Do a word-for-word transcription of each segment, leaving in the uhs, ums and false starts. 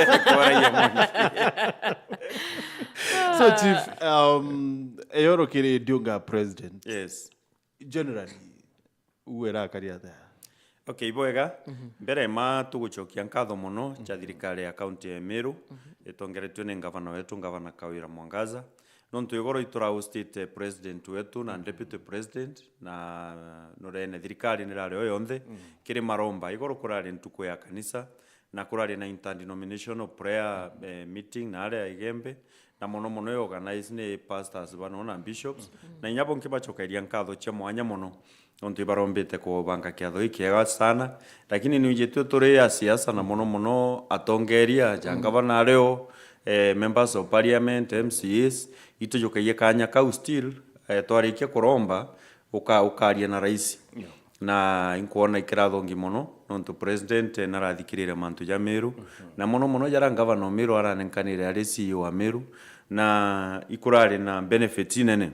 Kwaragia mwanki. So, Chief, um, eyoro kiri ndiunga president. Yes. Generally, uwe irakari atia? Okay, ibwega. Mbere ma tugucokia nkatho mono cha thirikari ya kaunti ya Meru, itongeretue ni ngavana wetu, Ngavana Kawira Mwangaza. Nontu igoro iturahostite president wetu na deputy president na nurene thirikari nirari o yonthe kiri maromba. Igoro kurari ntuku ya kanisa, na kurari na interdenominational prayer, eh, meeting na aria Igembe, na mono mono i organize ni pastors bano na bishops, na inya bo nkibacokeria nkatho cia mwanya mono nontu ibarombite kubanga kiatho gikiega sana. Lakini nwijitue turi a siasa, na mono mono atongeria ja ngavana ario, eh, members of parliament, M C As, itujukagie kanya kau still, eh, twarikia kuromba, uka-, ukaria na raisi. Na inkwona ikirathongi mono nontu president narathikirire mantu ja Meru, na mono mono jara ngavana o Meru aranenkanire ari C E O wa Meru, na ikurari na benefit inene.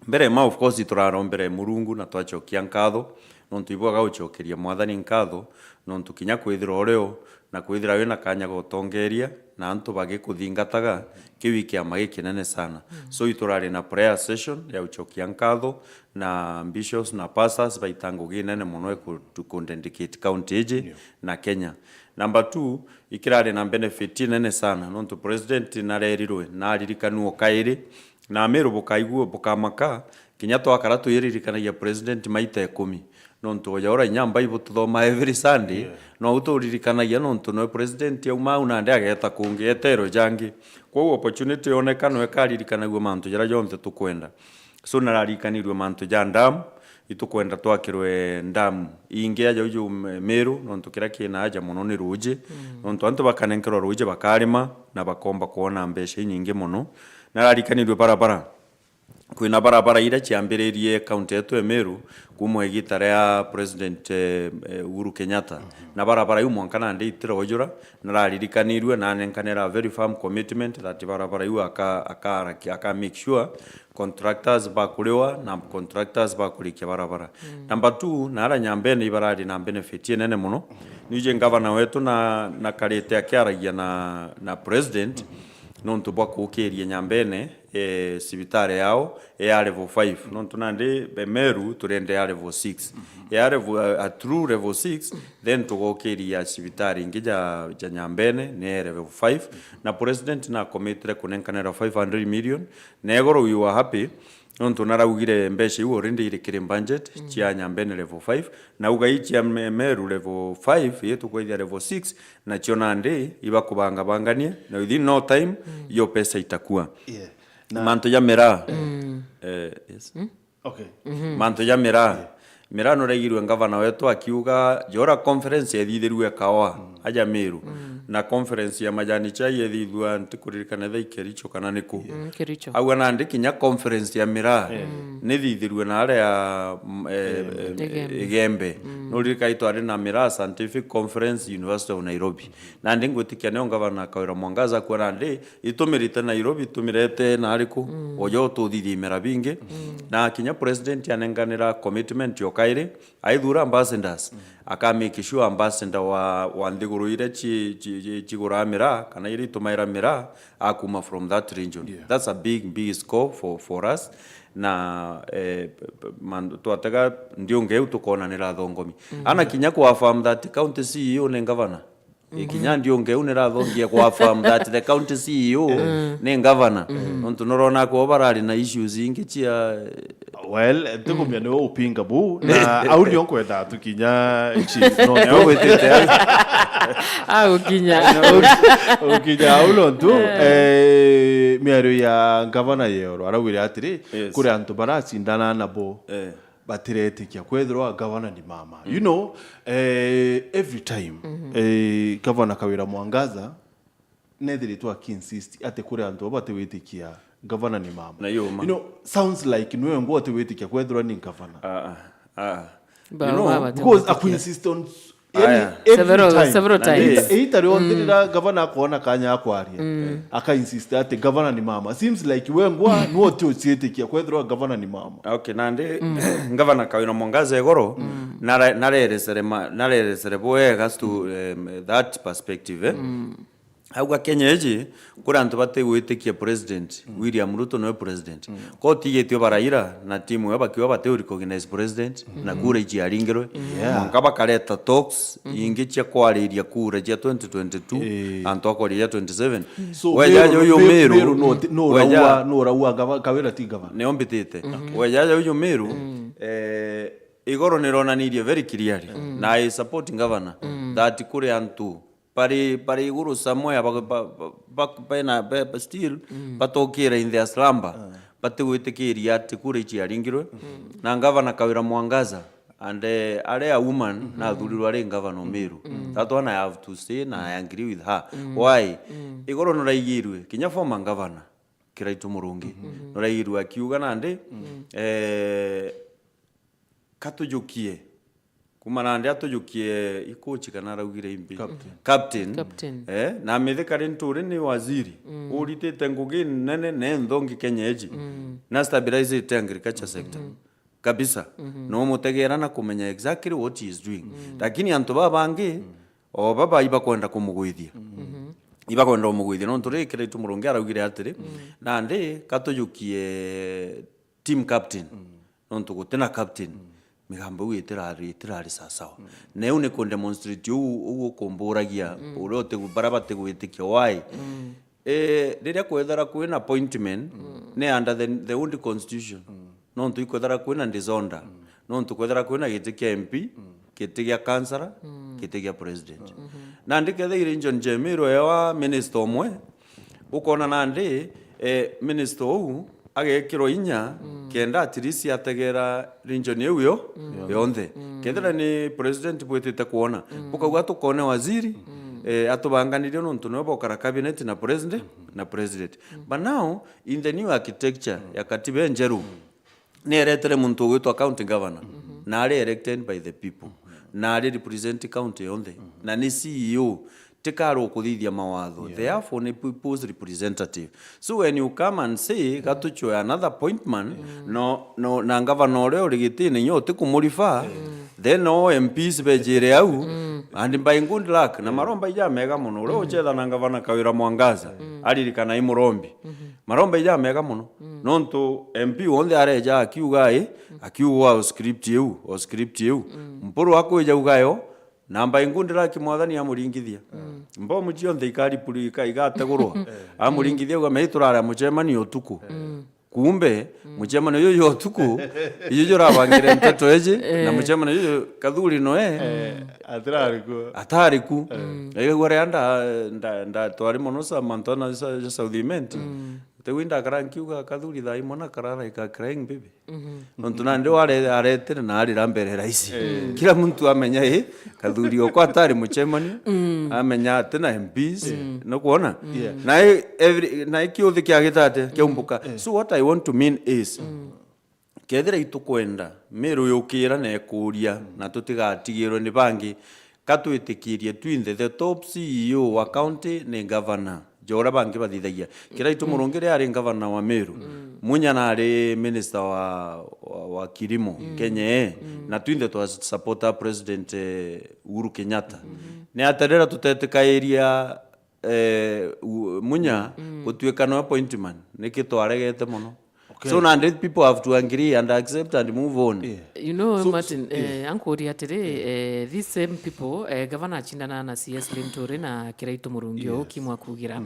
Mbere ma, of course, turarombere Murungu na twacokia nkatho nontu ibwega gucokeria Mwathani nkatho nontu kinya kwithira urio na kwithira wina kanya ga utongeria na antu bagikuthingataga, kiu i kiama gikinene sana. So iturari na prayer session ya gucokia nkatho, na bishops na pastors baita ngugi nene mono iku-, kundedicate county iji na Kenya. Number two, ikirari na benefit nene sana nontu president narerirwe na aririkanua kairi, na Amiru bukaigua bukamaka, kinya twakara twiririkanagia president maita ikumi. Nontu oja ura inya Bible tuthoma every Sunday, no uturirikanagia nontu noe president auma au nandi ageta kungi eterwe jangi. Kwou opportunity yoneka no ikaririkanagua mantu jaria jonthe tukwenda. So nararikanirue mantu ja dam, itukwenda twakirwe dam ingi aja uju M-, Meru, nontu kiria kina aja mono ni ruji. Nontu antu bakanenkerwa ruji bakarima na bakomba kwona mbeca inyingi mono. Nararikanirue barabara. Kwina barabara iria ciambiririe kaunti yetu ya Meru kuma igita ria President, eh, eh, Uhuru Kenyatta. Na barabara iu mwanka nandi itirojura, nararirikanirue na anenkanira a very firm commitment that barabara iu aka, aka, aka make sure contractors bakuriwa na contractors bakurikia barabara. Number two, na ara Nyambene ibarari na benefit inene mono. Niji ngavana wetu na, na karite akiaragia na, na president nontu bwa kukiria Nyambene, eh, cibitari yao ya level five. Nontu nandi be Meru turende ya level six. Ya level, a, a true level six, then tugokiria cibitari ingi ja, ja Nyambene ni ya level five. Na president na committed kunenkanira five hundred million. Na igoro we were happy, nontu naraugire mbeca iu already iri kiri budget cia Nyambene level five. Na uga ii cia Me-, Meru level five, ii tukwithia level six, nacio nandi ibakubangabangania, na within no time, hiyo pesa itakuwa. Yeah. Na mantu ja miraa. Eh, yes. Okay. Mantu ja miraa. Miraa nuraigirue ngavana wetu akiuga, jora conference yethithirue Kaoa, aja Meru. Na conference ya majani chai yethithua, ntikuririkana etha i Kericho kana niku. Mm, Kericho. Auga nandi kinya conference ya miraa nithithirue na aria, mm, eh, eh, Igembe. Igembe. Nuririkana itwari na miraa scientific conference University of Nairobi. Nandi ngwitikia nio ngavana Kawira Mwangaza akuona nandi itumirite Nairobi, itumirete na ariku, ojo tuthithia imera bingi. Na kinya president anenganira commitment yo kairi, aithura ambassadors, aka make sure ambassador wa, wa nthiguru iria ci, ci, ci, cigura miraa, kana iria itumaira miraa, akuma from that region. Yeah. That's a big, big score for, for us. Na, eh, p-, p-, man-, twatega ndiunge iu tukonanira athongomi. Ana kinya ku affirm that county C E O ni ngavana. Ikinya ndiunge u nirathongia ku affirm that the county C E O ni ngavana. Nontu nurona akwa barari na issues ingi cia, well, ntikumenya niwe upinga bu, na au nio nkwenda tukinya chief, no, nio gwitite au. Agukinya. Ukinya au nontu, eh, miario ya ngavana yoro araugire atiri, yes, kuri antu baracindana nabo. Eh. Batiretikia kwethirwa gavana ni mama. You know, eh, every time, eh, Gavana Kawira Mwangaza nethiritwe akiinsist ati kuri antu abo batiwitikia gavana ni mama. Na iyo ma. You know, sounds like niwe ngwa atiwitikia kwethirwa ni gavana. Ah, ah, ah. Ba-, you know, ba-, because batiwitikia. Akuinsist on s-, yani, aya, every several, time. Several times. Eita, eita rionthe rira gavana akoona kanya akwaria, akainsist ati gavana ni mama. Seems like we ngwa niwe uti uciitikia kwethirwa gavana ni mama. Okay, nandi ngavana Kawira Mwangaza igoro, nara-, nareresere ma-, nareresere bwega stu-, em, that perspective, eh? Auga Kenya iji, kuri antu batigwitikia president, William Ruto niwe president. Ko utigitie ba Raila na timu yo bakiuga bati recognize president, na kura iciaringirwe. Yeah. Mwanka bakareta talks ingi cia kwariria kura cia twenty twenty-two, antu akwaria cia twenty-seven. So, wejaja uyu Meru, Meru, Meru no ti-, no weja- uraua, no uraua gava-, Kawira ti gavana. Nio mbitite. Wejaja uyu Meru, eh, igoro nironanirie very clearly, na I support governor, that kuri antu bari, bari iguru somewhere, ba, ba, ba, ba, bena, be, be still, batokira in their slumber, batigwitikiria ati kura iciaringirwe. Na Ngavana Kawira Mwangaza, and, eh, are a woman, na athurirwe ari ngavana o Meru. That one I have to say, na I agree with her. Why? Igoro nuraigirwe, kinya former governor, Kiraitu Murungi, nuraigirwe akiuga nandi, eh, katujukie. Kuma nandi atujukie ikuchi kana araugire imbi? Captain. Captain. Captain. Eh, na Mithika Linturi ni waziri. Uritite ngugi nene na inthongi Kenya iji. Na stabilizite agriculture sector. Kabisa. No umutegera na kumenya exactly what he is doing. Lakini antu baba bangi, o baba ibakwenda kumugwithia. Ibakwenda kumugwithia. Nontu ri Kiraitu Murungi araugire atiri, nandi katujukie team captain. Nontu gutina captain, migambo iu itirari, itirari sawasawa. Na iu ni ku demonstrate uu, uu ukumburagia, uria utigu-, baria batigwitikia. Why? Eh, riria kwethira kwina appointment, ni under the, the old constitution. Nontu ikwethira kwina disorder. Nontu kwethira kwina giti kia M P, giti gia councillor, giti gia president. Nandi kethira i region ja Meru ewa minister umwe, ukona nandi, eh, minister uu agekirwa inya kenda at least ategera region iu yo yonthe. Kethira ni president bwitite kwona, bukauga tukone waziri, eh, atubanganirie nontu niwe bokara cabinet na president, na president. But now, in the new architecture ya katiba enjeru, ni eretere muntu ugwitwa county governor, na ari elected by the people, na ari represent county yonthe, na ni C E O, tikari ukuthithia mawatho. Therefore, ni people's representative. So when you come and say, "Gatuchwe another appointment," no, no, na ngavana uria uri gitine inya utikumurifa, then all M Ps bejire au, and by good luck, na maromba ija mega mono. Uria uchetha na ngavana Kawira Mwangaza, aririkana i murombi. Maromba ija mega mono. Nontu M P wonthe areja akiuga i, akiuga o script iu, o script iu. Mpuru akwija uga yo, namba ingu ndiraki mwathani amuringithia. Mbomu cionthe ikaripuri-, ika-, igategurwa. Amuringithia uga, "Mei turara mucemanio utuku." Kumbe, mucemanio juju jwa utuku, ijo jurabangire nteto iji, na mucemanio juju Kathuri noe, atirari ku. Atari ku. Aigagua ria nda, nda, nda, twari mono sa, mantu na sa, ja South Imenti. Tigwi ndakara nkiuga, "Kathuri thaa imwe na karara ika crying baby." Nontu nandi ware-, aretire na arira mbere raisi. Kila muntu amenya, i, Kathuri okwa atari mucemanio, amenya ati na M Ps, nukwona? Na i, every, na i kiuthi kiagita atia, kiaumbuka. So what I want to mean is, kethira itukwenda Meru yukira na ikuria, na tutigatigirwe ni bangi, ka twitikirie twinthe, the top C E O wa county ni governor, ja uria bangi bathithagia. Kiraitu Murungi riria ari governor wa Meru, Munya nari minister wa, wa, wa kilimo, Kenya, eh, na twinthe twa supporta President, eh, Uhuru Kenyatta. Ni aterera tutetikairia, eh, u-, Munya gutuika no appointment, niki twaregete mono. So, nandi people have to agree and accept and move on. You know, Martin, eh, ankuria atiri, eh, these same people, eh, gavana acindana na C S Linturi na Kiraitu Murungi o kimwa kugira.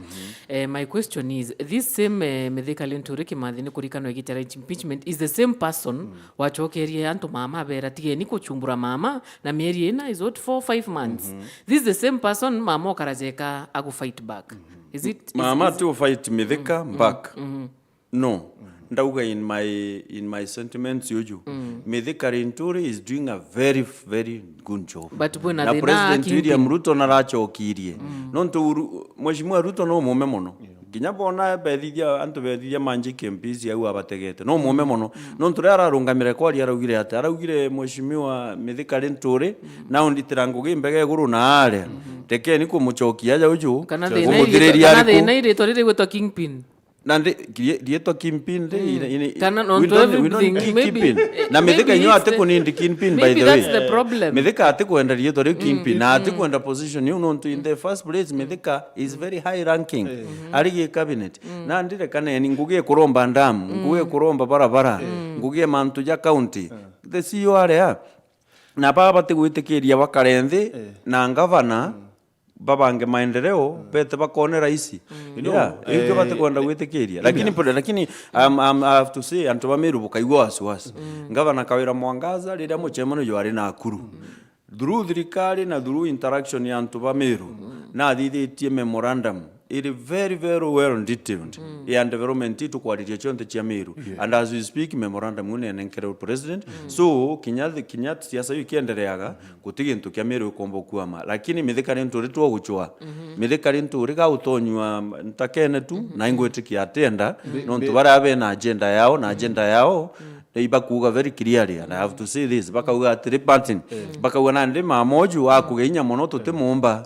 Eh, my question is, this same, eh, Mithika Linturi Kimathi ni kurikanwa igita ria impeachment is the same person wacokerie antu mama abera, "Tigeni kuchumbura mama, na mieri ina is what, four, five months." This is the same person mama okarajeka agu fight back. Is it, is, mama is ti u fight Mithika back. No. Ndauga in my, in my sentiments uju. Mithika Linturi is doing a very, very good job. But bwina na thina President William Ruto narachokirie. Nontu Uru-, Mheshimiwa Ruto no mume mono. Kinya bona bethithia, antu bethithia magic M Ps au abategete. No mume mono. Nontu riria ararungamire kwaria araugire ati, araugire Mheshimiwa Mithika Linturi, na unditira ngugi mbega iguru na aria. Tekeni kumuchokia aja uju, kana thina iri-, kumuthiriria kana ariku. Thina iritwa riri gwitwa Kingpin. Na ndi, rie-, rietwa Kingpin ndi, ine, ine, kana we nontu don't, we don't everything, need maybe, Kingpin. Eh, na Mithika maybe inyo it's ati the, kunindi Kingpin, by maybe the that's way. The problem. Mithika ati kwenda rietwa riu Kingpin, na ati kwenda position iu nontu in the first place, Mithika is very high ranking. Ari gi cabinet. Na ndire kaneni, ngugi kuromba dam, ngugi kuromba barabara, ngugi mantu ja county. The C E O aria. Na baba bati gwitikiria bakare nthi na ngavana, babange maendeleo, bete bakone raisi. You know, yeah, ingi bati kwenda gwitikiria. Lakini, lakini, um, um, I have to say, antu ba Meru bukaigua wasiwasi. Ngavana Kawira Mwangaza, riria mucemano jwari Nakuru. Through thirikari na through interaction ya antu ba Meru, nathithitie memorandum iri very, very well detailed ya development itukwariria cionthe cia Meru. And as we speak, memorandum iu nenenkerwe president. So, kinya thi-, kinya siasa iu ikiendereaga, guti gintu kia Meru ikomba kuama. Lakini Mithika ni nturi twa gucwa. Mithika ni nturi ga utonywa ntakene tu, na ingwitikia atienda, nontu baria bena agenda yao, na agenda yao, ibakuuga very clearly, and I have to say this, bakauga atiri, Martin, bakauga nandi mama uju akuge inya mono tutimumba.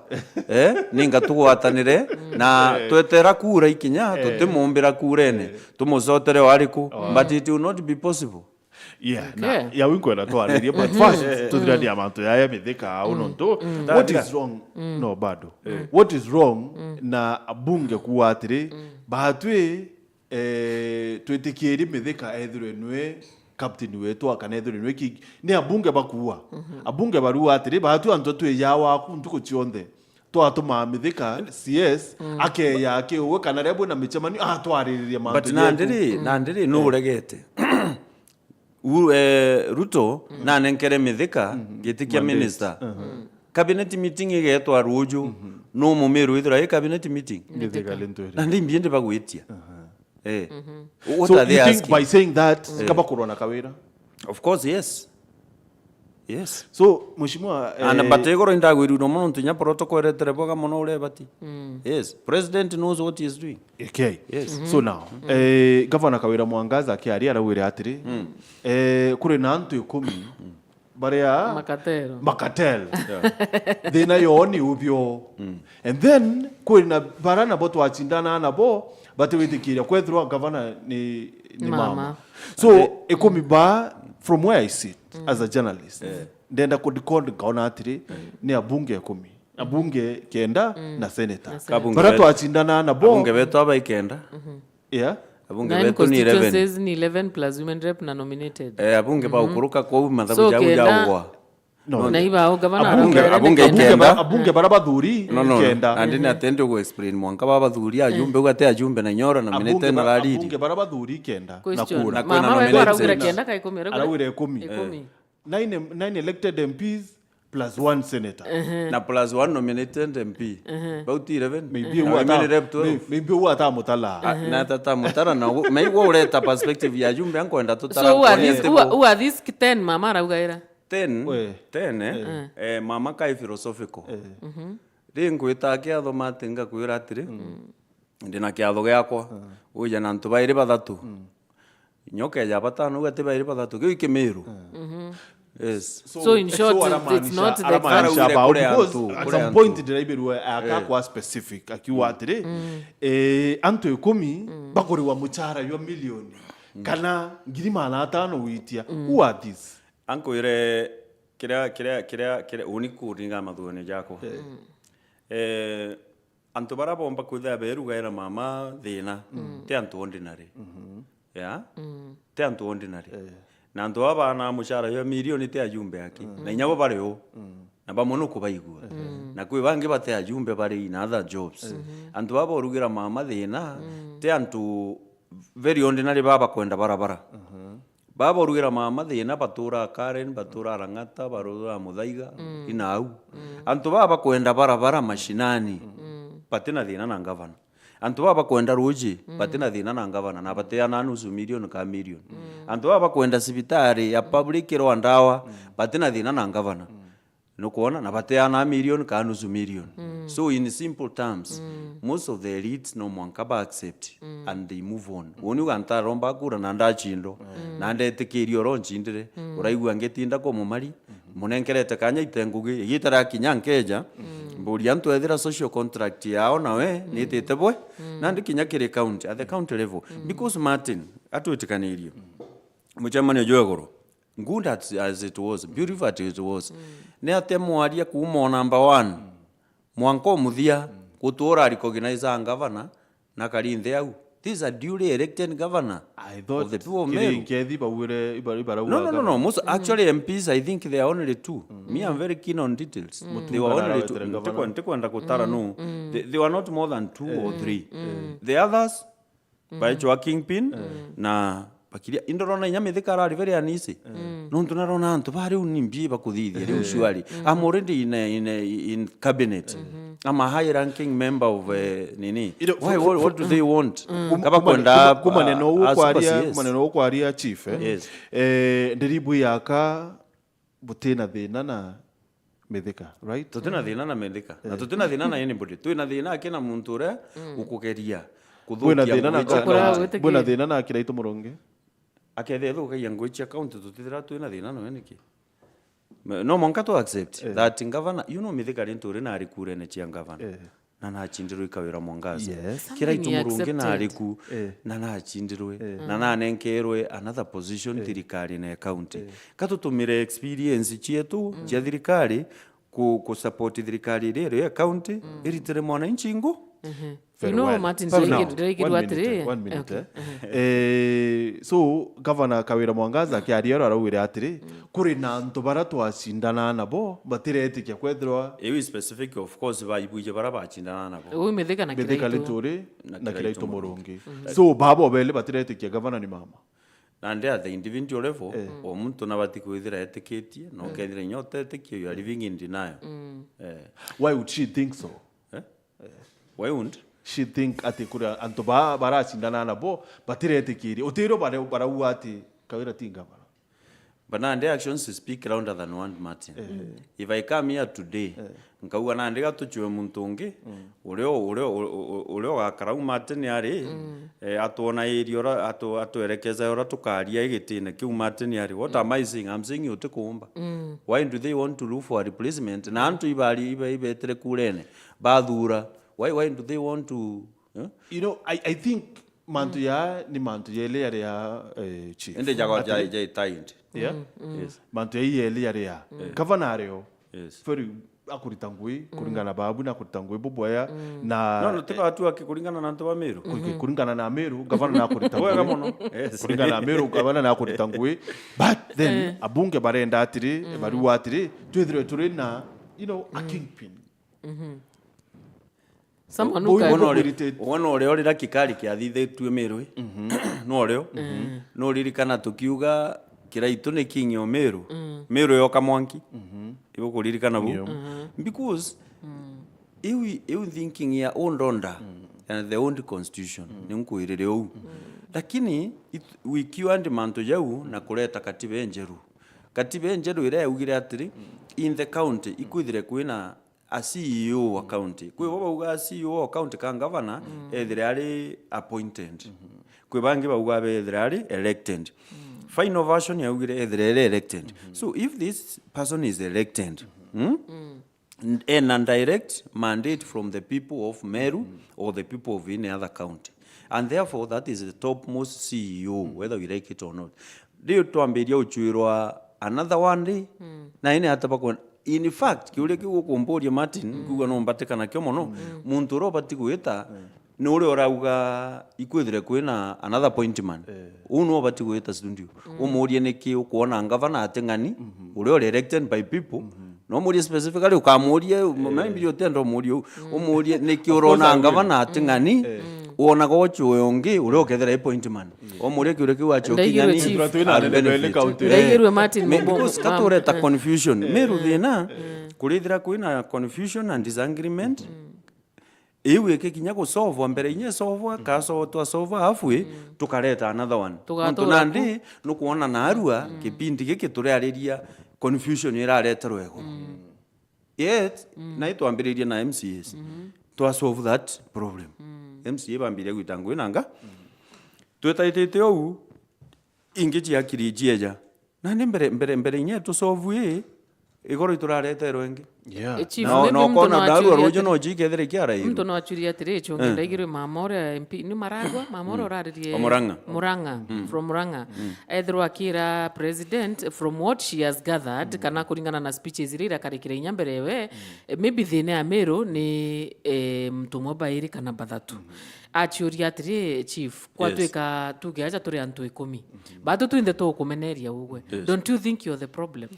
Eh, ninga tugwatanire, na twetera kura ikinya, tutimumbira kurene, tumucotere o ariku, but it will not be possible. Yeah, na, okay, ya winkwenda twaririe, but first, tuthirania mantu yaya Mithika au nontu, what is wrong? No, bado. What is wrong na abunge kuuga atiri, batwi, eh, twitikirie Mithika ethirwe nwe captain wetu, kana ethirwe nwe king. Ni abunge bakuua. Abunge barua atiri, batu antu twija waku ntuku cionthe. Twatuma Mithika C S, akeya akiuwe, kana riria bwina micemanio, atwariririe mantu. But nandi ri, nandi ri, nu uregete. U-, eh, Ruto nanenkere Mithika giti kia minister. Cabinet meeting igetwa ruju, nu Mumiru withirwa i cabinet meeting? Mithika. Na ndi mbie ndi bagwitia. Eh. What are they asking? So you think by saying that, kabakorwa na Kawira? Of course, yes. Yes. So, Mheshimiwa, and, eh, but igoro indagwirwe mono nontu inya protocol eretere bwega mono uria ibati. Yes. President knows what he is doing. Okay. Yes. So now, eh, Governor Kawira Mwangaza akiaria araugire atiri, eh, kuri na antu ikumi baria makatero. Makatero. Thina yoo ni ubio. And then, kuri na bara nabo twacindana nabo, batiwitikiria kwethirwa governor ni, ni mama. So, ikumi ba, from where I sit as a journalist, ndenda ku record ngaona atiri, ni abunge ikumi. Abunge kenda na senator. Na senator. Bara twacindana nabo. Abunge betu aba ikenda. Yeah. Abunge betu ni eleven. Nine constituencies ni eleven plus women rep na nominated. Eh, abunge baukuruka kwou mathabu jau jaugwa. No. Na ibao gavana abunge, abunge kenda. Abunge bara-, abunge bara bathuri kenda. No, no, no. Nandi ni atendi ugu explain mwanka ba bathuri ajumbe, uga ati ajumbe na inyora nominated na rariri. Abunge bara bathuri kenda. Question. Na kwina mama nominated. Araugire kenda ka ikumi, araugire ikumi. Nine, nine elected M Ps plus one senator. Na plus one nominated M P. Bau ti eleven. Maybe na women rep twelve. Maybe ugu atamutala. Ah, na tatamutala na ugu, na igwe ureta perspective ya ajumbe ankwenda tutara. So who are these, who are, who are these ten mama araugaira? Ten, ten, eh? Eh, mama kai philosophical. Ri ngwita kiatho mati ngakwira atiri, ndina kiatho giakwa. Uja na antu bairi bathatu. Nyoka ya batano, uga ti bairi bathatu. Kiu i Kimiru. Yes. So in short, it's not the aramaanisha about, because at some point ndiraibirwe akakwa specific, akiuga atiri, eh, antu ikumi bakuriwa muchara jwa milioni kana ngiri magana atano gwitia. Who are these? Ankwire kiria, kiria, kiria, kiria, uni kuringa mathuone jakwa. Eh, antu bara bomba kwithira berugaira mama thina, ti antu ordinary. Yeah? Ti antu ordinary. Na antu baba bana muchara jwa milioni ti ajumbe aki. Na inya bo bari u. Na bamwe nukubaigua. Na kwi bangi bati ajumbe bari in other jobs. Antu baba borugira mama thina, ti antu very ordinary baba bakwenda barabara. Baba borugira mama thina batura Karen, batura Lang'ata, batura Muthaiga, inau. Antu baba bakwenda barabara mashinani, batina thina na ngavana. Antu baba bakwenda ruji, batina thina na ngavana, na bateana nusu milioni ka milioni. Antu baba bakwenda cibitari ya public irwa ndawa, batina thina na ngavana. Nukwona, na bateana milioni ka nusu milioni. So in simple terms, most of the elites no mwanka ba accept and they move on. Uni uga ntaromba kura na ndachindwa, na ndetikiria oro nchindire, uraigua ngitinda kwa mumari, Munenkerete kanya ite ngugi, igita ria kinya nkeja, mburia antu ethira social contract yao nawe nitite bwe, nandi kinya kiri county, at the county level. Because Martin, atwitikanirie, mucemanio jwa iguru, good as, as it was, beautiful as it was, ni atia mwaria kuuma o number one mwanka o muthia, gutura recognize a governor, na kari nthi au. This is a duly elected governor. I thought of the people of Meru. Nkethi bauire iba-, ibarauga No, no, no, no. governor. Most, actually, M Ps, I think they are only two. Me, I'm very keen on details. They were Mutunga only two. narawetere Mm, governor. Ntikwenda, ntikwenda gutara no. They, they were not more than two or three. The others, baechwa kingpin, na bakiria. Indorona inya Mithika arari very uneasy. Nontu narona antu ba riu ni mbi bakuthithia riu shwari. I'm already in, a, in, a, in cabinet. I'm a high ranking member of, eh, nini. Iro, Why, fu-, what, fu-, what do they want? Kum-, Kaba kumane-, kwenda, kuma-, kumane no uh, uh, super ukwaria, C S. Kumane no ukwaria chief, eh? Yes. Eh, ndiribu yaka butina thina na Mithika, right? Tutina thina na Mithika. Na tutina thina na anybody. Twina thina akina muntu uria ukugeria Bwina kuthukia thina na ngugi cia Kura county. Gwitikia. Bwina thina na Kiraitu Murungi. Akethira ithukagia ngugi cia county, tutithira twina thina nawe niki? Me-, no mwanka tu accept Eh. that governor, you know, Mithika ri nturi na ari kurene cia governor. Eh. Na nacindirwe i Kawira Mwangaza. Yes. Kiraitu Something he Murungi accepted. Nari ku, Eh. na nacindirwe, Eh. na nanenkerwe another position Eh. thirikarine ya county. Eh. Katutumire experience cietu cia thirikari ku, ku support thirikari iria iri ya county, iritire mwananchi ngu. Very You know, well. Martin, Now, ndiraigirwa one minute, atiri. One minute, Okay. Eh, so, Governor Kawira Mwangaza akiaria ero araugire atiri, kuri na antu bara twacindana nabo batiretikia kwethirwa Iu specific, of course, baibwije bara bacindana nabo. Uu Mithika na Mithika Kiraitu. Rituri Na na Kiraitu Kiraitu Murungi. Murungi. So, babo beli batiretikia governor ni mama. Nandi at the individual level, Eh. o muntu nabati kwithira etikitie, na ukethira inya utetikia, you are living in denial. Eh. Why would she think so? Eh? Why wouldn't? She think ati kuri antu ba baracindana nabo batiretikirie. Utiro bare-, barauga ati Kawira ti governor. But nandi actions speak louder than word, Martin. Eh. If I come here today, Eh. nkauga nandi gatuchwe muntu ungi, uria u-, uria u-, u-, u-, uria ugakara u Martin ari, eh, atwona area ura, atu-, atwerekeza ura tukaria igitine kiu Martin ari. What am I saying? I'm saying utikuumba. Why do they want to look for a replacement? Na antu ibari, ibe-, ibetire kurene, bathura. Why, why do they want to, eh? You know, I, I think mantu ya, ni mantu yeli yari ya, eh, chief. Indi jago jai, jai tied. Yeah? Yes. Mantu ya yeli yari ya. Governor ario. Yes. Very akurita ngui, kuringana na babu na akurita ngui bubwea. Na No, no, tiga watu wake kuringana na antu ba Meru. Kuringana na Meru, governor na akurita ngui. Wega mono. Yes. Kuringana na Meru, governor na akurita ngui. But then, abunge barenda atiri, bariuga atiri, twithirwe turi na, you know, a kingpin. Someone who Boy, can wona uri-, irritated. Wona uria urira kikari kiathithitue Meru, i? No urio. No uririkana tukiuga Kiraitu ni king o Meru. Meru yoka mwanki. Ibu kuririkana bu? Because iu, iu thinking ya old order and the old constitution, ni nkwirire uu. Lakini it-, wikiwa ndi mantu jau na kureta katiba enjeru. Katiba enjeru iria yaugire atiri, in the county, ikwithire kwina a C E O wa county. Kwi bo bauga C E O wa county ka governor ethire ari appointed. Kwi bangi bauga bethire ari elected. Final version yaugire ethire ari elected. So if this person is elected, hmm? N-, ena direct mandate from the people of Meru or the people of any other county. And therefore, that is the topmost C E O, whether we like it or not. Riu twambiria guchwirwa another one day, na ini ataba kwenda. In fact, kiuria kiu ukumburia Martin, nkuigua no mbatika nakio mono. Muntu uria ubati gwita, ni uria urauga ikwithire kwina another appointment. Uu niwe ubati gwita studio. Umurie niki ukwona ngavana ati ng'ani, uria uri elected by people. No umurie specifically, ukamurie, maybe utenda umurie uu. Umurie niki urona ngavana ati ng'ani, wonaga ucio ungi uria ukethira appointment. Umurie kiuria kiu acio Ndaigirwe kinyani, chief. I'll benefit. Ndaigirwe Martin Me-, Mumbo-, because Mumbo-, katureta eh. confusion. Meru thina, kurithira kwina confusion and disagreement. Iu ikikinya gusolvwa mbere inya isolvwa, kaso-, twasolvwa halfway, tukareta another one. Tugatura Nontu nandi nukwona narua, kipindi giki turiariria confusion irareterwa iguru. Yet, na itwambiririe na M C As. Twa solve that problem. M C A bambiria gwita ngui na nga. Twetaitite ou, ingi ciakiri cieja. Nandi mbere, mbere, mbere inya tusolve ii, Igoro iturareterwe ingi. Yeah. Eh, chief, No, maybe no muntu kona no ndaru achuria ruju atiri- no jikethire kiarairwe. Muntu no achuria atiri, chonge ndaigirwe mama uria M P, ni Maragwa, mama uria uraririe Omurang'a. Omurang'a, from Murang'a. Ethirwa akira president, from what she has gathered, kana kuringana na speeches iria irakarikira inya mbere ewe, eh, maybe thina ya Meru ni, eh, muntu umwe bairi kana bathatu. Achiuria atiri, chief, kwatwika tuge aja turi antu ikumi. Batu twinthe tukumeneria ugwe. Don't you think you're the problem?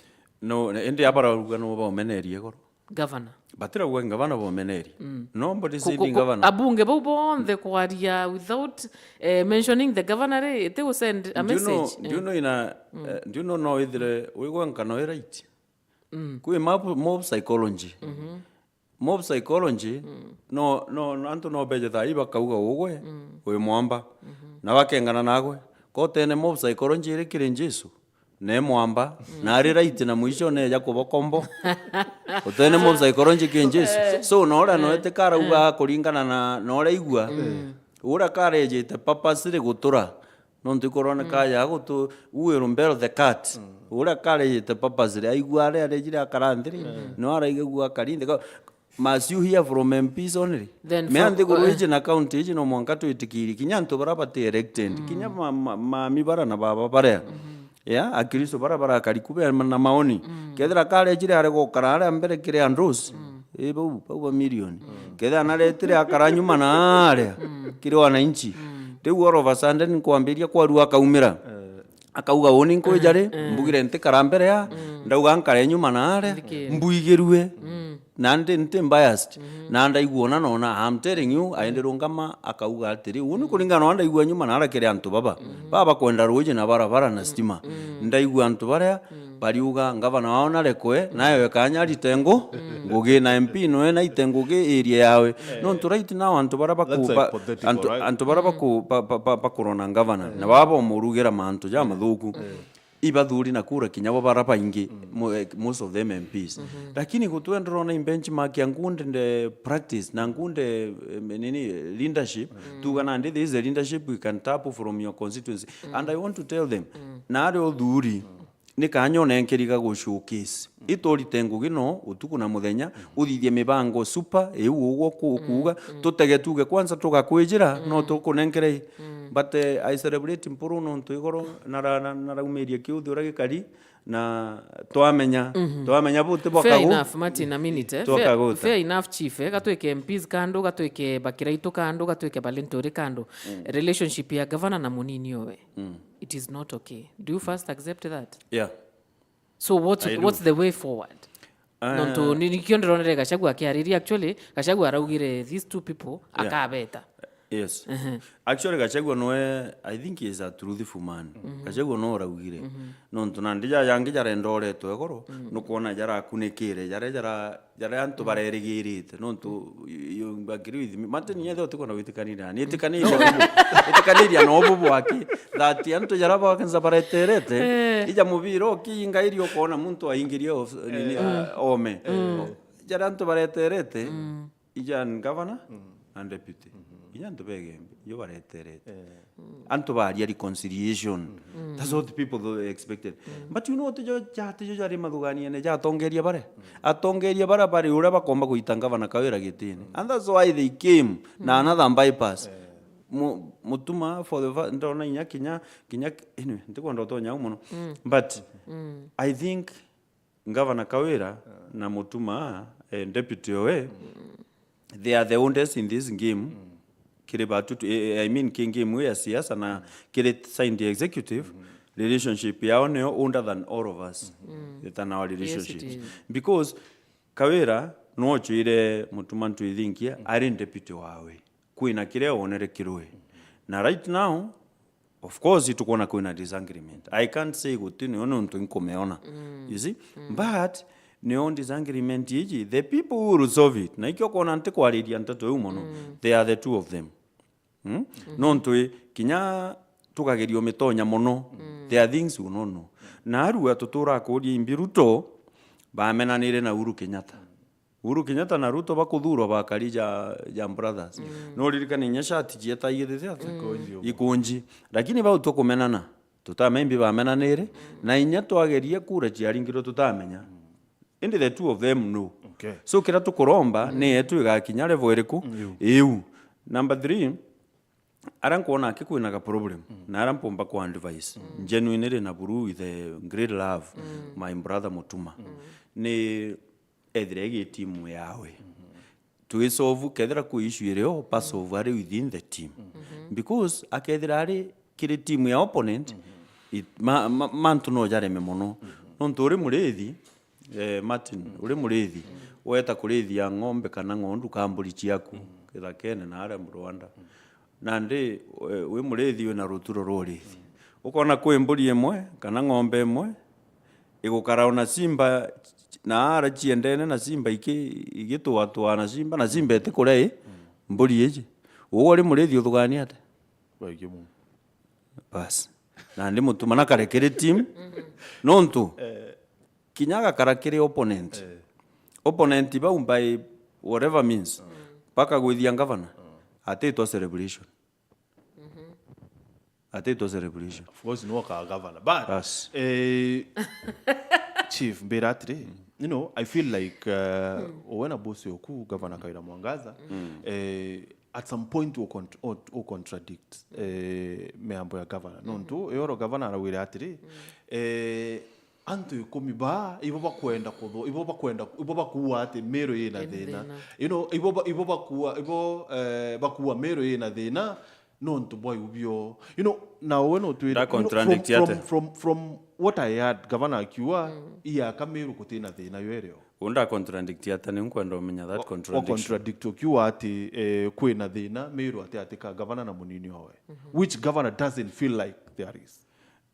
No, indi abarauga no baumenerie igoro. Governor. Batirauga ngavana bomenerie. Nobody said ngavana. Abunge bau bonthe kwaria without, eh, mentioning the governor ri, iti gu send a message. Do you know, do you know ina, eh, do you know no ithire wigwa nkano i right? Kwi mob, mob psychology. Mob psychology, no, no, no, antu no beje thaa ii bakauga ugwe, wi mwamba. Na bakengana nagwe. Kotene mob psychology iri kiri Jesu. Ne mwamba, na ari right na mwisho neja kubokombo. Utene mob psychology ki Jesu. So, na uria no etikarauga kuringana na, na uria igua. Uria karejite purposely gutura. Nontu ikoroneka ya gutu, who will bell the cat. Uria karejite purposely, aigua aria arejire akara nthiri. No araigagua akari nthi. Must you hear from M Ps only? Then me from, anthiguru iji na county iji no mwanka twitikirie kinya antu bara bati elected, kinya ma, ma, mami bara na baba baria. Yeah, akristo bara barakari ku be na maoni. Kethira karejire ari gukara aria mbere kiri Andrews, i bau, bau ba milioni. Kethira naretire akara nyuma na aria kiri wananchi. Riu all of a sudden nkwambiria kwarua akaumira. Akauga, uni nkwija ri, mbugire ntikara mbere ya, ndauga nkare nyuma na aria, mbuigirue. Na ndi, nti biased. Na ndaigua ona nona, I'm telling you, aende rungama, akauga atiri, uni kuringana na ndaigua nyuma na aria kiri antu baba. Baba bakwenda ruji na barabara na stima. Ndaigua antu baria, bariuga, ngavana wao narekwe, nayo ekanya arite ngu, ngugi na M P noe naite ngugi area yawe. Nontu right now antu baria baku, ba, antu, antu baria baku, ba, ba, ba, bakurona ngavana, na baba bomurugira mantu jamathuku. Ibathuri na kura kinya bo bara baingi, mo-, eh, most of them M Ps. Lakini gutwendera ona i benchmark ya nkunde nde practice na nkunde, eh, nini, leadership, tuga nandi this is a leadership we can tap from your constituency. And I want to tell them, na ari uthuri, ni kanya onenkeriga gu showcase. Iturite ngugi no, utuku na muthenya, uthithie mibango super, iu ugwo ku-, kuuga, tutege tuge kwanza tugakwijira, no tukunenkere. But, eh, I celebrate Mpuru nontu igoro nara-, na-, naraumirie kiuthi uria gikari, na twamenya, twamenya buti bwa kagu-, enough, Martin, a minute, eh. Fair, twakaguta. Fair enough, chief, eh. Gatwike M Ps kando, gatwike bakiraitu kando, gatwike balinturi kando. Relationship ya governor na munini owe, it is not okay. Do you first accept that? Yeah. So what's, I do. What's the way forward? Ah. Nontu ni, nikio ndironere Gachagua akiariria, actually, Gachagua araugire these two people, yeah, akabeta. Yes. Ehe. Actually, Gachagua noe, I think he is a truthful man. Gachagua no araugire. Nontu nandi ja yangi jarenda oretwe igoro, nukwona jarakunikire, jare jara, jare antu barerigirite. Nontu you, you agree with me. Martin, nyethe utikwenda gwitikaniria. Ni itikaniria no bu-, itikaniria no bu bwaki. That antu jara bakenza bareterete. Eh. Ija mubira ukiinga iri ukona muntu aingirie of-, nini, eh, ah, ome. Jara antu bareterete. Ija ni governor na deputy. Inya antu begembe, iyo bareterete. Antu baria reconciliation. That's what people tho-, expected. But you know, tijo ja-, tijo jari mathuganiene ja atongeria bare. Atongeria bara bari uria bakomba guita ngavana Kawira gitine. And that's why they came na another bypass. Mu-, Mutuma for the fir-, ndona inya kinya, kinya, anyway, ntikwenda utonya au muno. But I think Governor Kawira na Mutuma, eh, deputy owe, they are the oldest in this game. Kiri batu tu, eh, eh, I mean, ki game ya siasa na kiri signed executive, relationship yao niyo older than all of us. Than our relationship. Yes, it is. Because Kawira no ochuire Mutuma Ntwithinkia ari deputy wawe. Kwina kiria wonere kirwe. Na right now, of course, tukwona kwina disagreement. I can't say guti niyo nontu inkumeona. You see? But niyo disagreement iji, the people who will solve it. Na ikio kwona ntikwariria nteto iu mono, they are the two of them. Hmm? Nontu i, kinya tukageria umitonya mono, there are things we don't know. Na arua tutura kuria imbi Ruto bamenanire na Uhuru Kenyatta. Uhuru Kenyatta na Ruto bakuthurwa bakari ja, ja brothers. No uririkane inya shati cietaigithite ata? Ikunji. Lakini bau tukumenana, tutamenya imbi bamenanire, na inya twageria kura ciaringirwe tutamenya. Indi the two of them no. Okay. So kira tukuromba ni yetu igakinya level iriku? Iu. Number three, aria nkwona aki kwina ga problem, na aria mpumba ku advise, genuinely na buru with a great love, my brother Mutuma, ni ethire igi timu yawe. Twisolve kethira kwi issue irio, pasolve ari within the team. Because akethira ari kiri timu ya opponent, it, ma, ma, mantu no jareme mono. Nontu uri murithi, eh, Martin, uri murithi, weta kurithia ng'ombe kana ng'ondu ka mburi ciaku, githakene na aria Rwanda. Nandi, eh, wi murithi wina ruturo rwa urithi. Ukona kwi mburi imwe kana ng'ombe imwe, igukara ona simba, na ara ciendene na simba iki-, igituatua na simba, na simba itikuria i mburi iji. Uu uri murithi uthugania atia? Baingi mono. Bas. Nandi Mutuma nakare kiri team. Nontu, kinya agakara kiri opponent. Opponent bau by whatever means, bakagwithia ngavana, atitwa celebration. Atitwa celebration. Of course, no ka governor. But, Bas. eh, chief, mbira atiri, you know, I feel like, uh, we na boss yoku, Governor Kawira Mwangaza, eh, at some point u con-, u, u contradict, eh, miambo ya governor. Nontu, yoro governor araugire atiri, eh, antu ikumi baa, ibo bakwenda kuthu-, ibo bakwenda, ibo bakuua ati Meru ina Ina thina. thina. You know, ibo ba-, ibo bakuua, ibo, eh, bakuua Meru ina thina, nontu bwa iu bio. You know, na we no twire, Nda you know, from, contradict from, ate? from, from what I heard, governor akiuga, iaka Meru kutina thina yo irio. Unda contradict ata? Ni nkwenda umenya that Wa, wa contradiction. contradict ukiuga ati, eh, kwina thina Meru ati, ati ka governor na munini owe. Which governor doesn't feel like there is?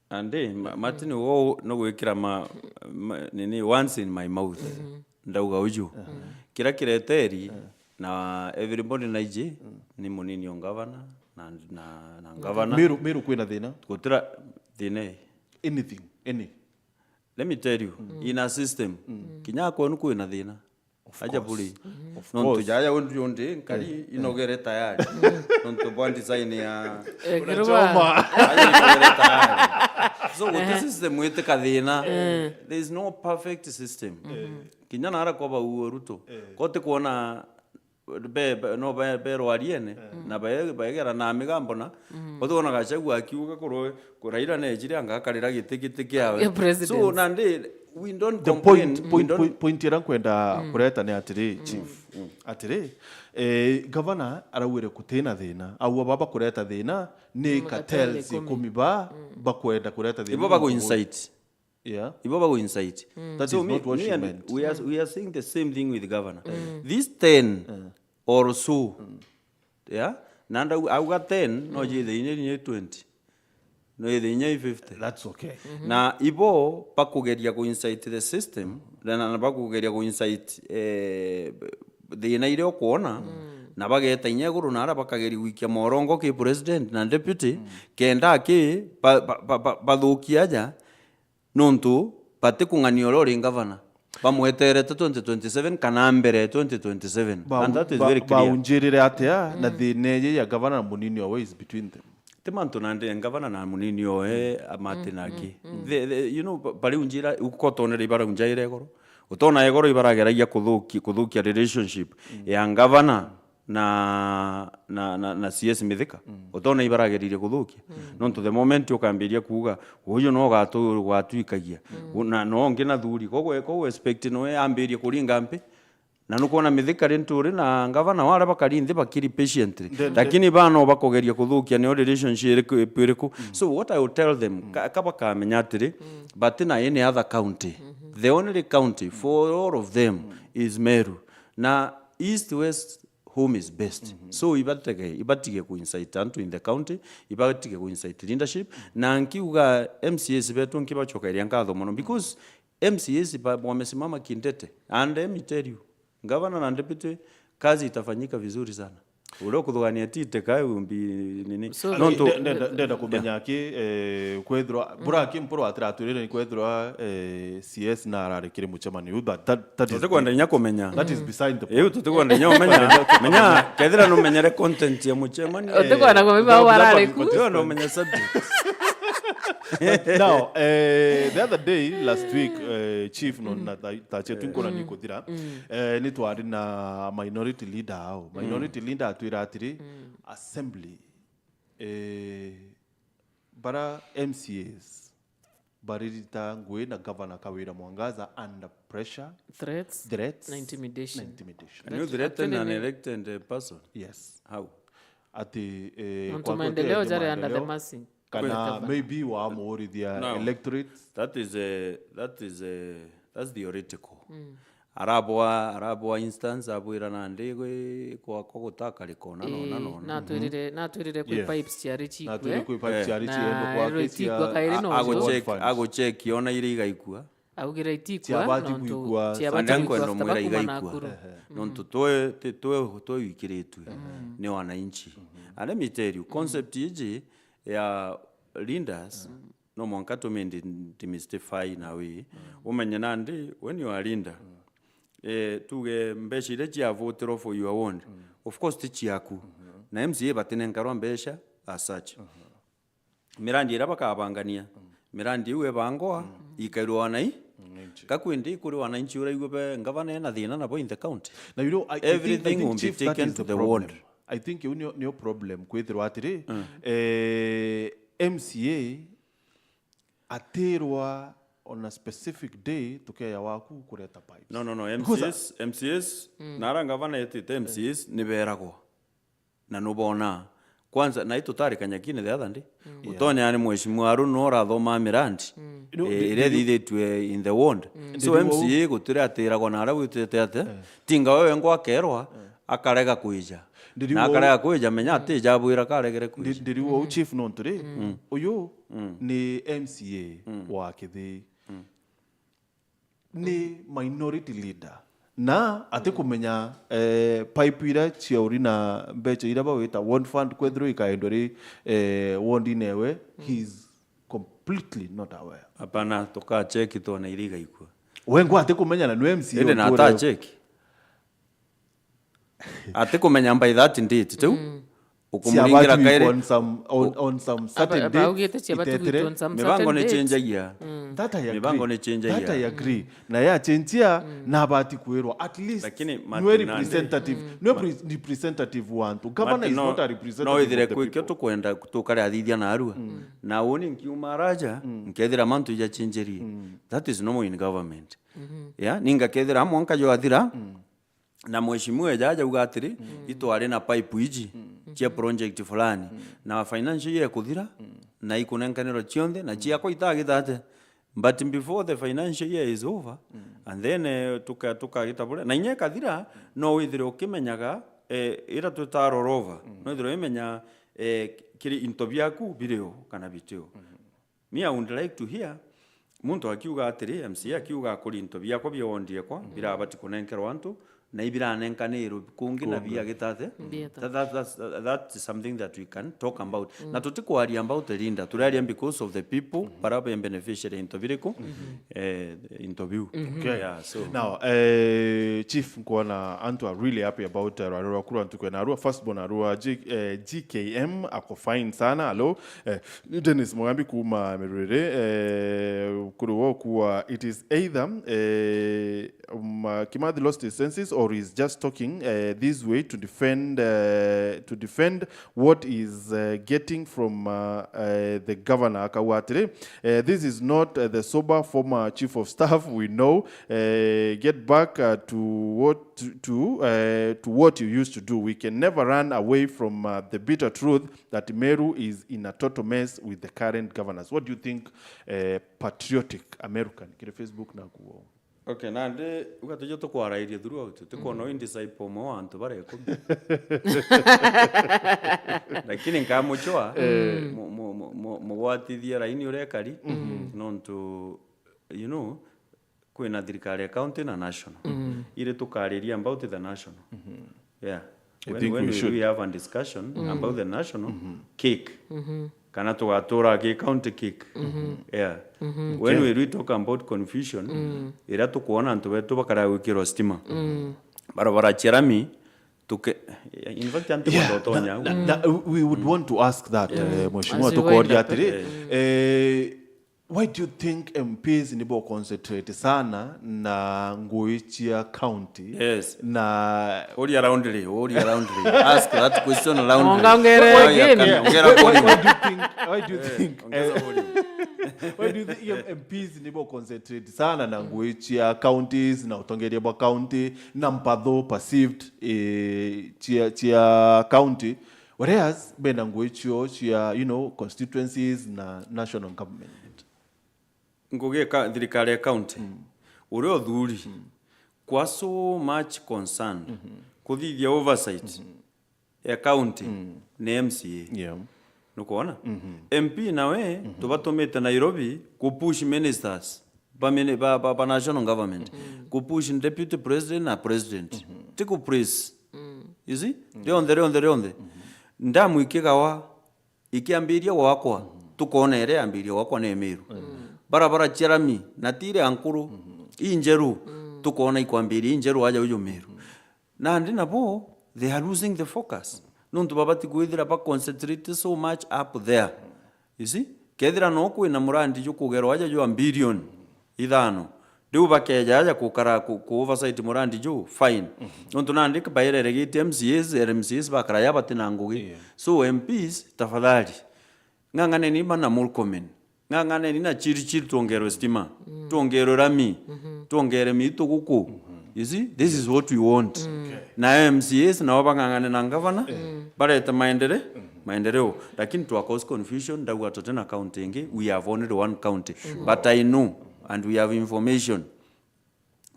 Andi, ma-, Martin, wo no gwikira ma-, ma-, nini, words in my mouth. Ndauga uju. Kira kireteri, na everybody naiji, ni munini o ngavana, na, na, na ngavana. Meru, Meru kwina thina? Gutira thina i. Anything, any. Let me tell you, in a system, kinya kwenu kwina thina. Of Aja course. buri. Of Nontu course. jaja undi undi, nkari inogere tayari. Nontu bwa design ya Eh, Unachoma. Kiruba. Aja inogere tayari. So, guti system witika thina. There is no perfect system. Kinya nara kwa bau Ruto. Ko ti kwona be, be, no be, be rwariene, na be, begera na migambo na. Ko ti kwona Gachagua akiuga kurwe, ku Raila nejire anga akarira giti, giti kiawe. Ya president. So, nandi, we don't The complain, point, we point, don't point, point ira nkwenda kureta ni atiri, chief. Atiri, eh, governor araugire kutina thina. Au baba kureta thina, ni Mm, cartels cartels ikumi. ikumi ba, bakwenda kureta thina. Ibo bago incite. Yeah. Ibo bago incite. That So is me, not what me she and meant. we are, we are saying the same thing with governor. These ten or so, yeah, na ndau-, auga ten, no jithe inya, inya twenty. No ithe inya i fifty. That's okay. Na ibo bakugeria ku incite the system, na, na bakugeria ku incite, eh, thina iria ukwona, na bageta inya iguru na ara bakageria gwikia morongo ki president na deputy, kenda ki ba, ba, ba, ba, bathukia aja, nontu batikung'ania uria uri ngavana. Bamweterete twenty twenty-seven kana mbere ya twenty twenty-seven. Ba-, And that is ba-, very clear. Baunjirire atia na thina iji ya gavana na munini owe is between them? Ti mantu nandi ya gavana na munini owe, a, Martin aki. The, the, you know, ba-, bari unjira, uko tonere ibaraunjaira igoro. Utona igoro ibarageragia kuthuki-, kuthukia relationship ya gavana na, na, na, na C S Mithika. Utona ibarageririe kuthukia. Nontu the moment ukambiria kuuga, "Uyu no ugatu-, ugatuikagia." U-, na, no ungi na thuri. Koguo, koguo expect noe ambirie kuringa mpi. Na nukwona Mithika ri nturi na ngavana wara bakari nthi bakiri patiently. Then, Lakini bano bakugeria kuthukia nio relationship iriku, iriku. So what I will tell them, ka, ka bakamenya atiri, but na any other county, the only county for all of them is Meru. Na East West home is best. So ibatege, ibatige ku incite antu in the county, ibatige ku incite leadership. Na nkiuga M C As betu nkibacokeria nkatho mono because M C As ba-, wamesimama kindete. And let me tell you, governor na deputy, kazi itafanyika vizuri sana. Uria ukuthugania ti iteka will be nini. So Nontu Nde-, ndenda, ndenda kumenya ki, eh, kwethirwa, bura ki mpuru atiratwirire ni kwethirwa, eh, C S na arari kiri mucemanio, but that, that is Tutikwenda inya kumenya. That is beside the Iu point. Tutikwenda inya umenya. Menya, kethira numenyere content ya mucemanio. Utikwenda kumenya Bura, bura, barari ku. Tutikwenda umenya subject. But now, eh, the other day, last week, eh, chief, no, na ta, ta chetu nkona ni kuthira, eh, ni twari na minority leader ao. Minority leader atwira atiri, assembly, eh, bara M C As baririta ngui na governor Kawira Mwangaza under pressure, Threats threats, na intimidation. Na intimidation. Can you That threaten an actually elected, uh, person? Yes. How? Ati, eh, Muntu kwa maendeleo gutethia jari under the maendeleo, mercy. Kana Kweli. Maybe wamuurithia Now, electorate. That is a, that is a, that's theoretical. Arabwa, arabwa instance, abwira nandi gwi-, gwakwa gutakarika ona, ona, Ii, ona. Natwirire, natwirire kwi Yeah. pipes ciari cikue. Natwirire kwi pipes Eh. ciari Na ciendwa rero gwake itikua cia kairi a-, no ago jo. check, ago check ona iri igaikua. Augire itikua, Ciabati nontu kwigua ciabati And then kwigua kwenda after mwira bakuma igaikua. Nakuru. Ehe. Nontu twe, ti-, twe, twe wikiritwe ni wananchi. And let me tell you, concept iji ya leaders, no mwanka tumi ndi-, demystify na wi. Umenye nandi, when you are a leader, eh, tuge mbeca iria ciavutirwo for your ward, of course ti ciaku. Na M C A batinenkarwa mbeca as such. Mirandi iria bakabangania, mirandi iu ebangwa, ikairwa wanai-, Mwananchi. Kakwindi kuri wananchi uraigua be ngavana ena thina nabo in the county. Na you know, I, I think, I Everything think, will be chief, that taken is to the the problem. Ward. I think iu nio, nio problem kwithirwa atiri, eh, M C A atirwa on a specific day tukeya waku kureta pipes. No, no, no, Because M C As, M C As, na ara ngavana etite M C As ni beragwa. Na nubona. Kwanza, na itutari Kanyakine the other day. Utonya ni mheshimiwa Arun no urathomaa mirandi. No, eh, the, iria the, ithithitue in the ward. So Ndiriwo M C A gutiri atiragwa na aria gwitite ate. Tinga wewe ngwa akerwa, akarega kwija. Ndiriwo Na akarega kwija, menya ati jabwira karegere Ndi-, kwija. Ndiriwo u chief nontu ri, uyu ni M C A wa Kithii. Ni minority leader. Na atikumenya, eh, pipe iria ciauri na mbeca iria bawita ward fund kwethirwa ikaendwa ri, eh, ward-ine ewe, he is completely not aware. Hapana, tukacheki twona iria igaikua. We ngwa atikumenya na nwe M C A Indi na uture atacheki. Atikumenya by that date, tiu? Ukumuringira Ciabati kairi. On some, on, on some certain Aba-, date, abaugite ciabati itetere. On some Mibango certain ni date. Changeagia. That I agree. Mibango ni changeagia. That I agree. Na ya changeia, na abati kwirwa. At least, Lakini nwe Martin nandi. Representative, nwe pre-, representative wa antu. Governor Martin, is no, not a representative no withire of the kwikio people. Tukwenda tukare athithia na arua. Na uni nkiuma raja, nkethira mantu ijachenjerie. That is normal in government. Yeah, ninga kethira mwanka jwathira, na mheshimiwa eja aja auga atiri, itwari na pipe iji cia project fulani, na financial year ekuthira, na ikunenkanirwa cionthe, na ciakwa itagita ate. But before the financial year is over, and then, eh, tuka-, tukagita buria. Na inya ikathira, no withire ukimenyaga, eh, ira twita rollover, no withire wimenya, eh, kiri into biaku birio kana bitio. Me, I would like to hear muntu akiuga atiri, M C A akiuga akuri into biakwa bia ward ekwa, birabati kunenkerwa antu, na ibiranenkanirwe kungi na biagita ate. Bieta. That, that, that's, that's something that we can talk about. Na tutikwaria about the leader, turaria because of the people, bara be beneficiary into biriku, eh, into biu. Okay. Yeah, so. Now, eh, Chief, nkwona antu are really happy about, uh, rwari rwaku rwa ntuku ya narua. First born arua G-, eh, G K M, ako fine sana. Hello. Eh, Dennis Mugambi kuma Miruriri, eh, kuri wo kuwa, it is either, eh, um, uh, Kimathi lost his senses or is just talking, eh, this way to defend, eh, to defend what is, eh, getting from, uh, eh, the governor. Akauga atiri, eh, this is not, eh, the sober former chief of staff we know. Eh, get back, uh, to what, to, to, eh, to what you used to do. We can never run away from, uh, the bitter truth that Meru is in a total mess with the current governors. What do you think, eh, patriotic American? Kiri Facebook na kuo. Okay, nandi uga tujo tukwarairie throughout, tukwona wi disciple umwe wa antu baria ikumi. Lakini nkamuchwa, mu-, mu-, mu-, mu-, mugwatithie raini uria ekari, nontu, you know, kwina thirikari ya county na national. Iri tukariria about the national. Yeah. I When, think when we we, should. We have a discussion about the national cake. Kana tugatura ki county cake. Yeah. When we, we talk about confusion, iria tukwona antu betu bakara gwikirwa stima. Barabara cia rami, tuke-, in fact, antu Yeah, batotonya na, au. Na, na, we would want to ask that, eh, mheshimiwa, As we tukoria wind up. Atiri, eh, Why do you think M Ps nibo concentrate sana na ngui cia county? Yes. Na Uria roundly, uria roundly. Ask that question roundly. Mwonga ongere Haya, again. kana ongera why, volume. Why do you think, why do you think, Ongeza volume. Why do you think M Ps nibo concentrate sana na ngui cia counties na utongeria bwa county na mpatho perceived, eh, cia, cia county, whereas bena ngui cio cia, you know, constituencies na national government? Ngugi ka thirikari ya county, uria uthuri kwa so much concerned kuthithia oversight ya county ni M C A. Yeah. Nukwona? M P nawe tubatumite Nairobi ku push ministers ba, mini- ba, ba, ba national government, ku push deputy president na president, ti ku praise. You see? Rionthe, rionthe, rionthe. Ndamu ikigawa, ikiambiria gwakwa, tukona iria yambiria gwakwa ni Miru. Barabara cia rami na ti iria nkuru, injeru, tukona ikwambiria injeru aja uju Miru. Nandi nabo, they are losing the focus. Nontu babati kwithira ba concentrate so much up there. You see? Kethira no kwina murandi jukugerwa aja jwa billion ithano, riu bakeja aja kukara ku, ku oversight murandi ju, fine. Nontu nandi bairere giti M C As, M C As bakara ya bati na ngugi. So M Ps, tafadhali, ng'ang'aneni bana Murkomen. Ng'ang'aneni na chiri chiri, twongerwe stima, twongerwe rami, twongere mitu guku. You see, this is what we want. Na M C As nao bang'ang'ane na ngavana, barete maendere, maendeleo. Lakini twa cause confusion, ndauga tuti na county ingi, we have only one county. But I know, and we have information,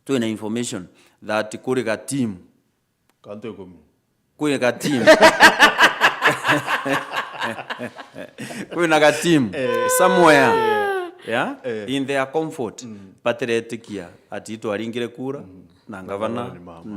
twina information that kuri ga team Kantu ikumi. Kwina ga team. Kwina ga team somewhere. Yeah? In their comfort, batiretikia ati twaringire kura na ngavana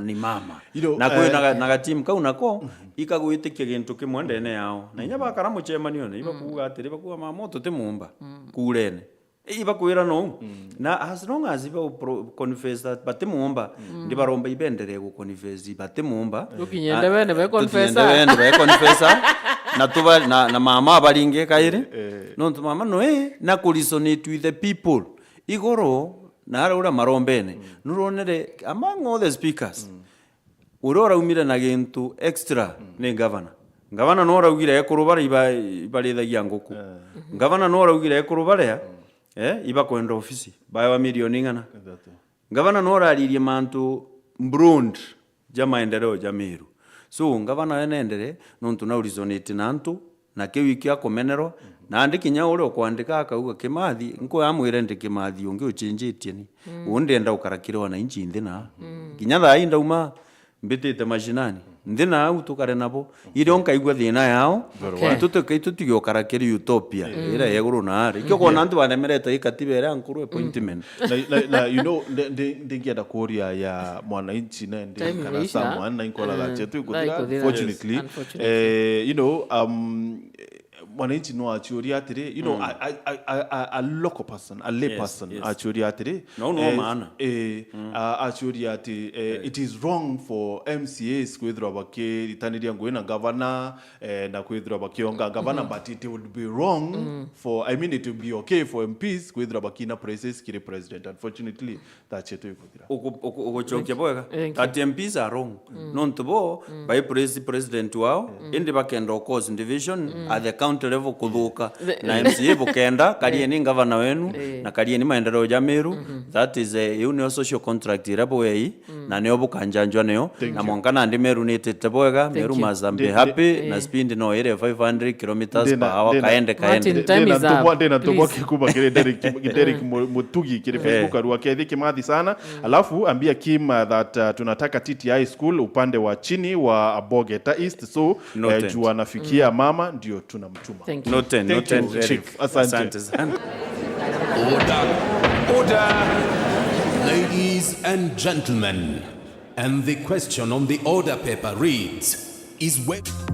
ni mama. You know, Na kwina eh, ga- na ga team kau nako ikagwitikia gintu kimwe ndene yao. Na inya bakara mucemanione, ibakuuga atiri, bakuuga, "Mama, tuti muumba kurene." Ibakwira nou. Na as long as iba pro- confess that bati muumba, ndibaromba ibenderee gu confess bati muumba. Tukinye ndebene be Tukinye confessor. Ndebene be confessor. Na tuba na, na mama abaringe kairi. Nontu mama noe na ku resonate with the people. Igoro na ara uria marombene. Nuronere among all the speakers, uria uraumire na gintu extra ni ngavana. Ngavana no uraugire ekuru baria iba- ibarithagia nguku. Ngavana no uraugire ekuru baria, eh, ibakwenda ofisi, baewa milioni ing'ana. Ngavana no uraririe mantu broad ja maendeleo ja Miru. So ngavana we nendere nontu na urisonate na antu, na kiu ikio akumenerwa. Nandi kinya uria ukwandika akauga Kimathi, nkwamwire ndi Kimathi ungi uchinjitie ni. Uu ndienda ukara kiri wananchi nthi na. Kinya thaa ii ndauma mbitite mashinani. Nthi na au tukare nabo. Irio nkaigua thina yao. Itu tuke- itu tugiokara kiri utopia iria ya iguru na ari. Ikio kwona antu baremerete ikatiba iria nkuru appointment. Na, na, na, you know, ndi- ndi- ndingienda kuria ya mwananchi na ndi Time kana imeisha. Someone na inkola Mm. that chetu Thaa ikuthira, ikuthira. Fortunately, Unfortunately. Eh, you know, um, mwananchi no achiuria atiri, you know, a, a, a, a, a local person, a lay Yes, person, yes. Achiuria atiri, No, no, eh, maana. Eh, a- achiuria ati, eh, it is wrong for M C As kwithirwa bakiritaniria ngugi na gavana, eh, na kwithirwa bakionga gavana, but it would be wrong for, I mean, it would be okay for M Ps kwithirwa bakina praises kiri president. Unfortunately, that chetu ikuthira. Ugu- ugu- ugucokia bwega Thank you. That M Ps are wrong. Nontu bo bai praise president wao, indi bakenda cause division at the county level kuthuka. Na M C A bukenda, karieni ngavana wenu, na karieni maendeleo ja Miru. That is a, iu nio social contract iria bwei, na nio bukanjanjwa nio. Na mwanka nandi Meru nitite bwega, Meru you. Must be Ndi- happy, ndi- na eh. Speed no ire five hundred kilometers per Ndina- hour, ndina- kaende, kaende. Martin, time is Ndina up, ntumwa- ndina ntumwa please. Kikuba kiri Derek, Derek Mu- Mutugi kiri Facebook arua kethi Kimathi sana. Alafu ambia Kim, uh, that, uh, tunataka T T I school upande wa chini wa Abogeta East, so uh, Noted. Juu anafikia mama ndio tunamtuma. Thank you. Noted, Thank you, noted, Eric. Chief. Asante. Asante sana. Order. Order. Ladies and gentlemen, and the question on the order paper reads, is when